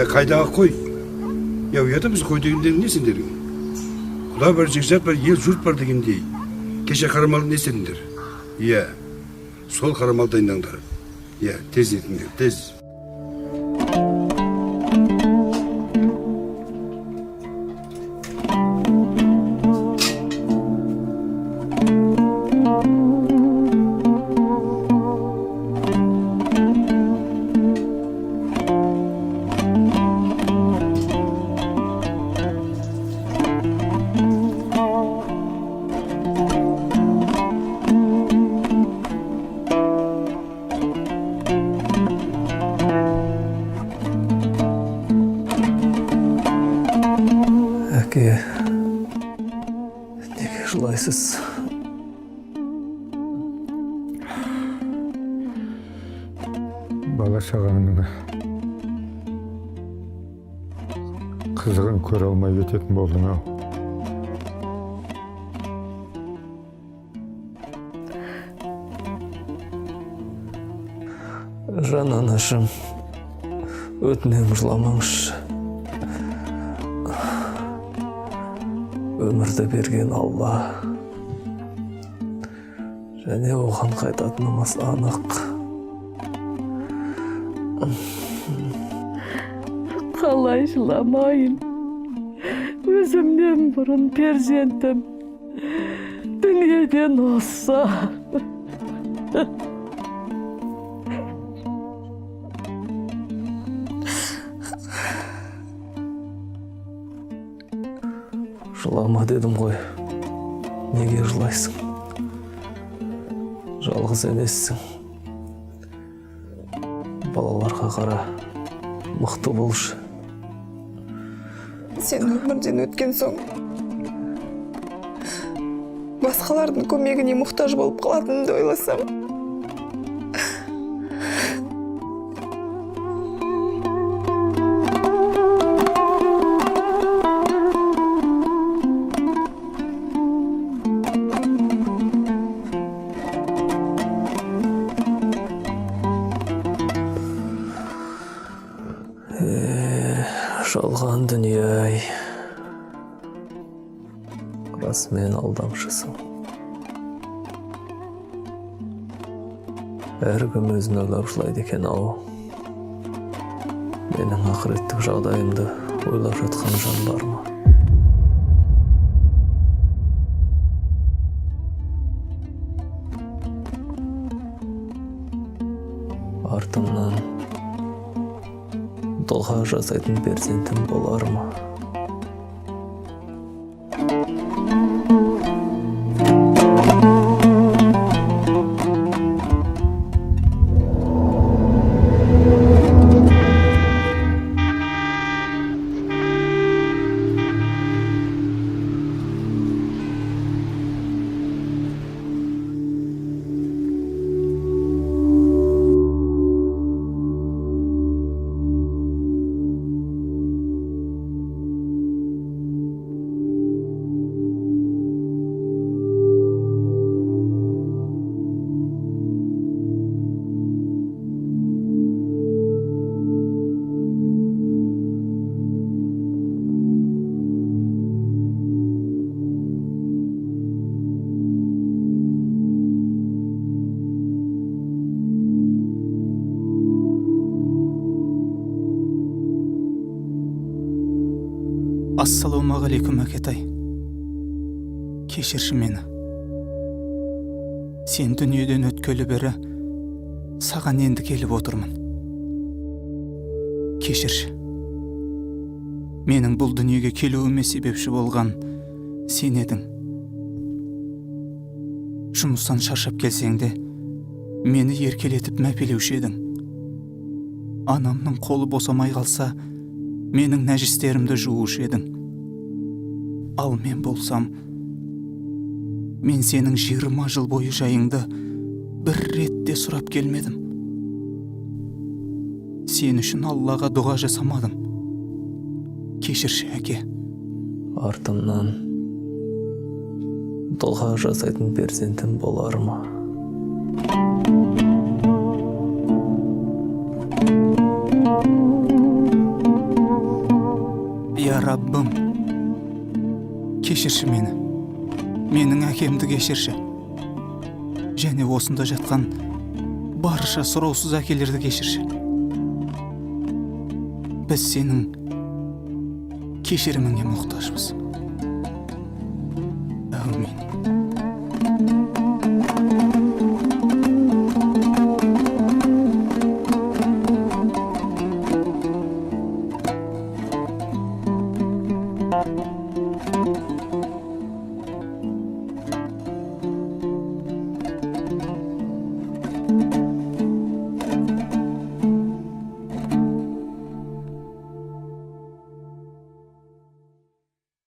Қайдағы қой? Я ұят емес қой дегендерің не сендерің? Құда бар, жекжат бар, ел жұрт бар дегендей. Кеше қарамалды не істедіңдер? Иә, сол қарамалды дайындаңдар. Иә, тез етіңдер, тез. Әке, неге жылайсыз? Бала шағаңның қызығын көре алмай кететін болдың ау. Жан анашым, өтінемін, жыламаңызшы. Өмірді берген Алла, және оған қайтатынымыз анық. Қалай жыламайын? Өзімнен бұрын перзентім дүниеден озса. Жылама дедім ғой. Неге жылайсың? Жалғыз емессің. Балаларға қара, мықты болшы. Сен өмірден өткен соң басқалардың көмегіне мұқтаж болып қалатынымды ойласам, Жалған дүние-ай. Расымен алдамшысың. Әркім өзін ойлап жылайды екен ау. Менің ақыреттік жағдайымды ойлап жатқан жан бар ма? Артымнан дұға жасайтын перзентім болар ма? Ассалаумағалейкум, әкетай. Кешірші мені. Сен дүниеден өткелі бері саған енді келіп отырмын. Кешірші. Менің бұл дүниеге келуіме себепші болған сен едің. Жұмыстан шаршап келсең де, мені еркелетіп мәпелеуші едің. Анамның қолы босамай қалса, менің нәжістерімді жуушы едің. Ал мен болсам, мен сенің 20 жыл бойы жайыңды бір ретте сұрап келмедім. Сен үшін Аллаға дұға жасамадым. Кешірші, әке. Артымнан дұға жасайтын перзентім болар ма? Я Раббым, кешірші мені. Менің әкемді кешірші. Және осында жатқан барша сұраусыз әкелерді кешірші. Біз сенің кешіріміңе мұқтажбыз. Әумин.